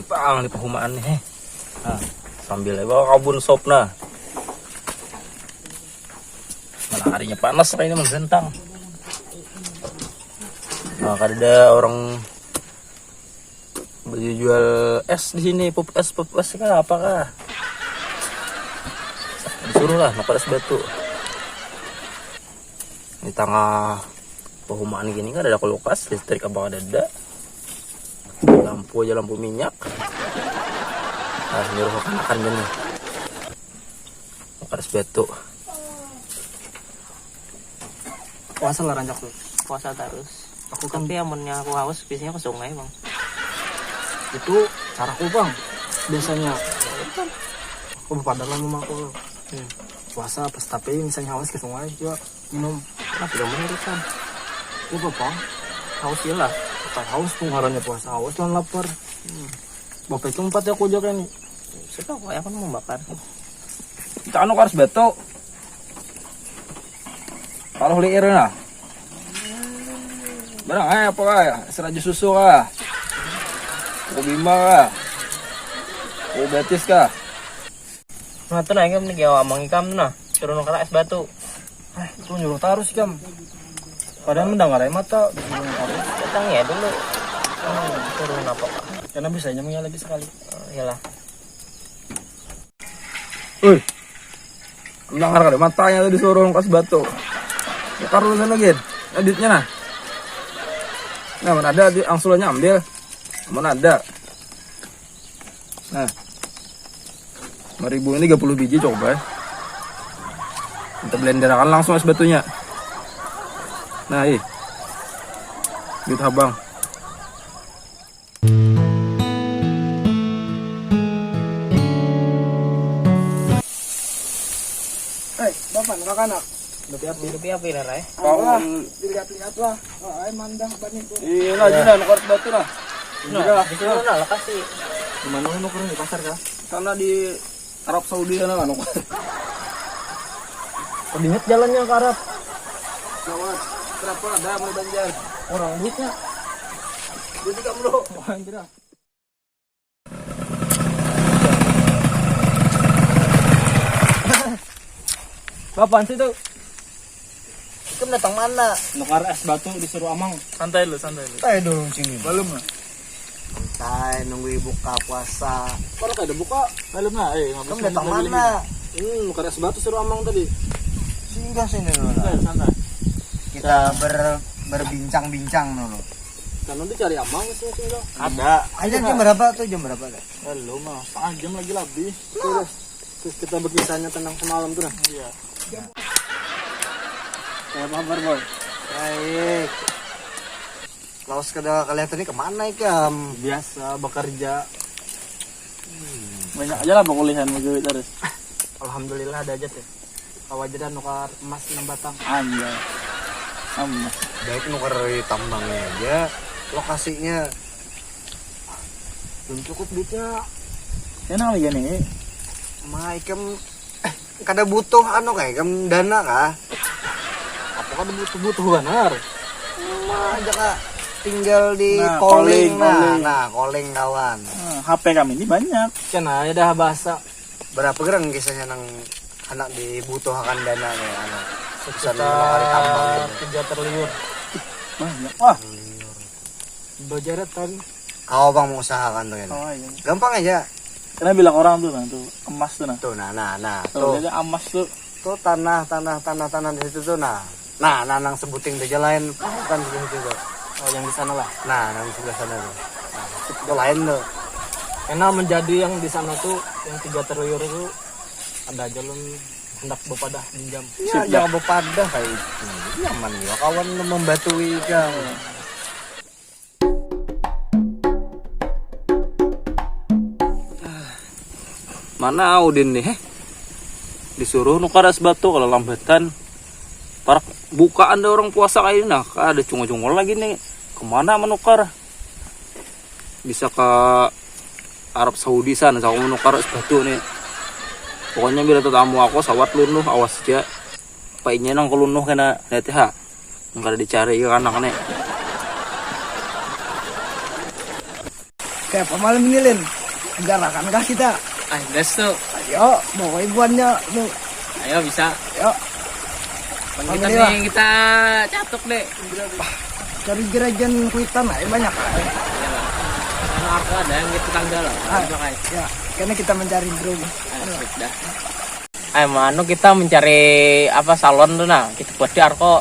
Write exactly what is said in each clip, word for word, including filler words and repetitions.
Bang, di pehumaan nih. Nah, sambil bawa kabun sop nah. Mana harinya panas kayak ini menggentang. Nah, kada ada orang baju jual es di sini, pop es, pop es kah, apa kah? Disuruh lah, makan es batu. Di tengah pehumaan gini kan ada kulkas, listrik apa ada ada. Lampu aja lampu minyak. Nah, nyuruh makan makan gini. Makan es batu. Puasa lah rancak tuh. Puasa terus. Aku kan tapi amunnya aku haus biasanya ke sungai bang. Itu caraku bang. Biasanya aku berpadan lah mamaku. Hmm. Puasa pas tapi misalnya haus ke sungai juga minum. Nah, tidak menurutkan. Itu apa? Haus ya lah. Bukan haus tuh ngarannya puasa, haus dan lapar. Hmm. Bapak itu empat ya aku jaga nih. Sudah kok aku membakar. Kita anu karas batu. Taruh liir nah. Barang eh apa kah? Seraja susu kah? Kopi bima kah? Kopi betis kah? Nah tuh nanya nih gawa amang ikam tuh nah. Suruh nukar es batu. Eh, itu nyuruh terus ikam. Padahal mendengar aja mata, disuruh terus. Datang ya dulu. Hmm, suruh apa kah? Karena bisanya mengalami sekali. Oh, iyalah. Woi. Mendengar kada matanya tadi suruh nukar es batu. Nukar dulu sana gin. Aditnya nah. Nah, mana ada di angsulannya ambil. Mana ada. Nah. Lima ribu ini tiga puluh biji coba. Kita blenderkan langsung es batunya. Nah, ih. Duit habang. Hei, bapak, anak-anak. Lebih apa, lebih apa ini, Rai? Kau Alah, dilihat-lihat lah. Wah, ai mandah ban itu. Iya lah, Jina, nukar batu lah. Nah, di sini nah lokasi. Di mana lu nukarnya di pasar kah? Sana di Arab Saudi sana lah nukar. Lebih jalannya ke Arab. Gawat. Kenapa ada mulai banjar? Orang duitnya. Duit ikam dulu. Wah, anjir. Bapak sih tuh. Itu datang mana? Nukar es batu disuruh amang. Santai lu, santai lu. Eh, dorong sini. Belum lah. Santai, nunggu buka puasa. Kalau kada buka, belum lah. Eh, kamu datang mana? Hmm, nukar es batu suruh amang tadi. Singgah sini dulu. Santai, santai. Kita ber, berbincang-bincang dulu. Kan nanti cari amang sih singgah. Ada. Aja jam berapa tuh? Jam berapa tuh? Belum lah, setengah jam lagi lebih. Terus kita berkisahnya tentang semalam tuh nah. Iya. Kayak apa kabar boy? Baik. Lawas kada kelihatan ini kemana ikam? Biasa bekerja. Hmm. Banyak aja lah perkuliahan begawi terus. Alhamdulillah ada aja tuh. Kawajaran nukar emas enam batang. Anjay. Emas. Baik nukar tambangnya aja, lokasinya belum cukup duitnya. Enak lagi nih. Ma ikam eh, kada butuh anu kayak ikam dana kah? Apa kada butuh butuh banar? Ma aja kak tinggal di nah, calling, calling, nah, calling. Nah calling kawan. Nah, H P kami ini banyak. Kan aja dah bahasa. Berapa gerang kisahnya nang anak dibutuhkan dana nih anak sekitar tiga triliun. Banyak wah. Bajarat tadi. Kau bang mengusahakan tuh ini. Oh, iya. Gampang aja. Karena bilang orang tuh nah tuh emas tuh nah. Tuh nah nah nah. Tuh, tuh. Jadi emas tuh. Tuh tanah tanah tanah tanah di situ tuh nah. Nah, nah nang sebuting aja lain kan di situ tuh. Oh, yang di sana lah. Nah, nang sebelah sana tuh. Nah, itu lain tuh. Karena menjadi yang di sana tuh yang tiga triliun itu ada aja lun hendak bepadah minjam. Iya, jangan bepadah kayak itu. Nyaman juga kawan membatui kan. Mana Udin nih, heh? Disuruh nukar es batu kalau lambatan. Parak bukaan ada orang puasa kayak ini nah, ada cungul-cungul lagi nih. Kemana menukar? Bisa ke Arab Saudi sana, aku menukar es batu nih. Pokoknya bila tetamu aku sawat lunuh awas aja. Apa inya nang kelunuh kena lihat ha. Nang kada dicari ke anak nih. Apa malam ini, Lin? Garakan kah kita? Ah, gas tuh. Ayo, mau ibuannya tuh. Ayo, bisa. Yuk. Bang, kita nih, kita catuk deh. Cari jerajan kuitan lah, banyak lah. Iya lah. Karena aku ada yang gitu tanggal lah. Ah, ya, karena kita mencari bro. Ah, sudah. Eh, anu, kita mencari apa, salon tuh, nah. Kita buat di Arko.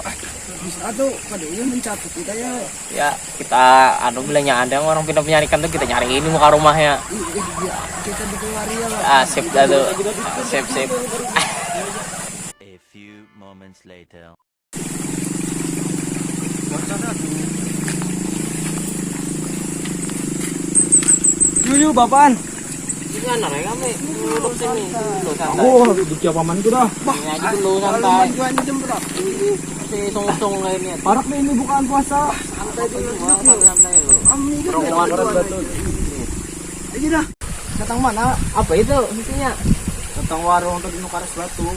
Bisa tuh, pada ini mencatut kita ya. Ya, kita anu, bilanya ada orang pindah penyarikan tuh, kita nyari ini muka rumahnya. Iya, iya, kita bikin waria lah. Ah, sip dah tuh. Ah, sip, sip. A few moments later. Yuyu, bapaan? Ini anak ya kami. Duduk sini. Dulu santai. Aku duduk ya pamanku dah. Ini aja dulu santai. Ini aja jam berapa? Si sungsung lainnya. Parak nih, ini bukaan puasa. Santai dulu, santai, santai lu. Kami juga. Rombongan orang batu. Aja dah. Datang mana? Apa itu isinya? Datang warung tadi nukar es batu.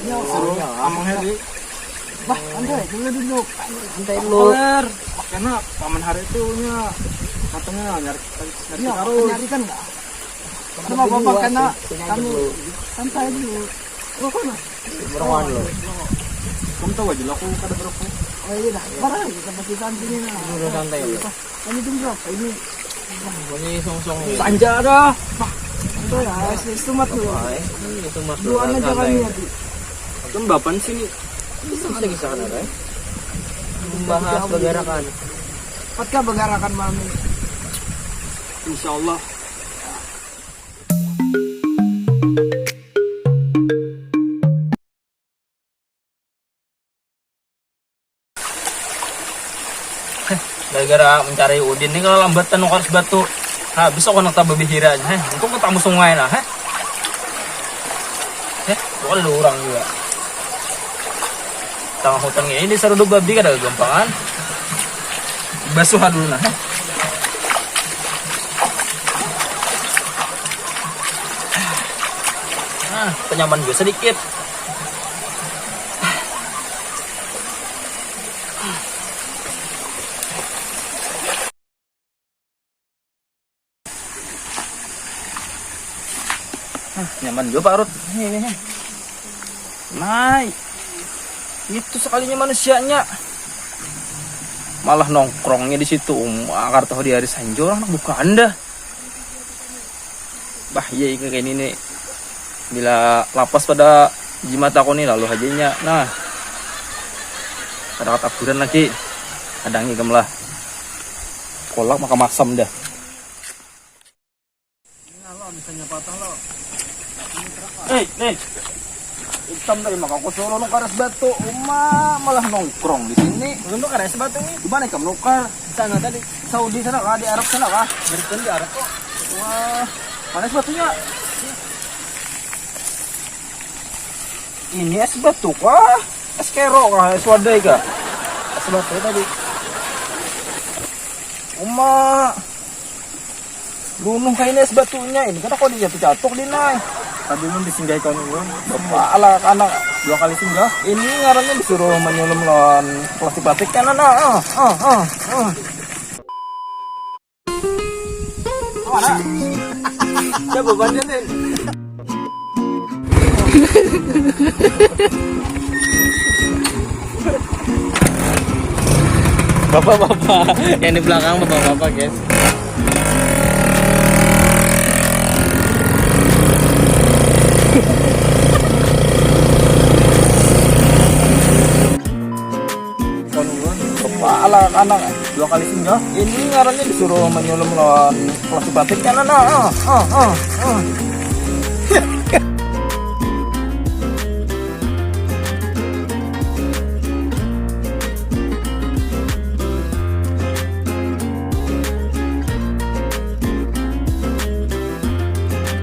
Ya, suruh amang Heri. Bah, santai dulu duduk. Santai dulu. Ler, karena paman hari itu nya katanya nyari, nyari ya, terus. Nyari kan nggak? Ada apa-apa karena kami santai dulu. Rokok nah. Rokok lo. Kamu tahu aja lah, aku kada berokok. Oh iya dah, barang kita pasti santai nih nah. Dulu santai lo. Ini jam berapa ini? Bunyi song-song ni. Sanja dah. Bah, santai lah, es, es tomat dulu. Apa, eh? Ini tomat dulu, santai. Dua aja kami nanti. Kamu bapan sini. Bisa lagi sana, kan? Membahas bagarakan. Patkah bagarakan malam ini? Insya Allah. Heh, gara-gara mencari Udin nih kalau lambat nukar es batu. Habis aku nak tambah bihiran, heh. Untung ketamu sungai lah, heh. Heh, bukan ada orang juga. Tengah hutan ini disarudu babi kada gampangan. Basuh dulu nah, heh. Nah, penyaman juga sedikit. Hah, nyaman juga parut. Ini, ini. Nah, itu sekalinya manusianya. Malah nongkrongnya di situ, um, akar tahu di hari sanjo, orang buka anda. Bah, iya, iya, kayak ini nih. Bila lapas pada jimat aku nih, lalu aja nya. Nah. Ada kataburan lagi. Ada ngikem lah. Kolak maka masam dah. Ini lo misalnya patah lo. Eh, nih. Hitam tadi maka aku suruh nukar es batu. Uma malah nongkrong di sini. Lu nukar es batu nih? Di mana kamu nukar? Di sana tadi. Saudi sana kah? Di Arab sana kah? Berikan di Arab kok. Wah, mana es batunya? Ini es batu kah? Es kero kah? Es wadai kah? Es batu tadi. Uma. Lunuh kayak ini es batunya. Ini kan aku dijatuh-jatuh di nai. Tadi mun disinggahi kawan ulun. Bapak ala anak. Dua kali singgah. Ini ngarannya disuruh menyulum lawan plastik-plastik kan, nah, ah, ah, ah, ah. Mana? Coba bandingin. Bapak-bapak yang di belakang, bapak-bapak, guys. Kepala anak dua kali singgah. Ini ngarannya disuruh menyulum lawan plastik batik kan, nah, ah, ah, ah, ah.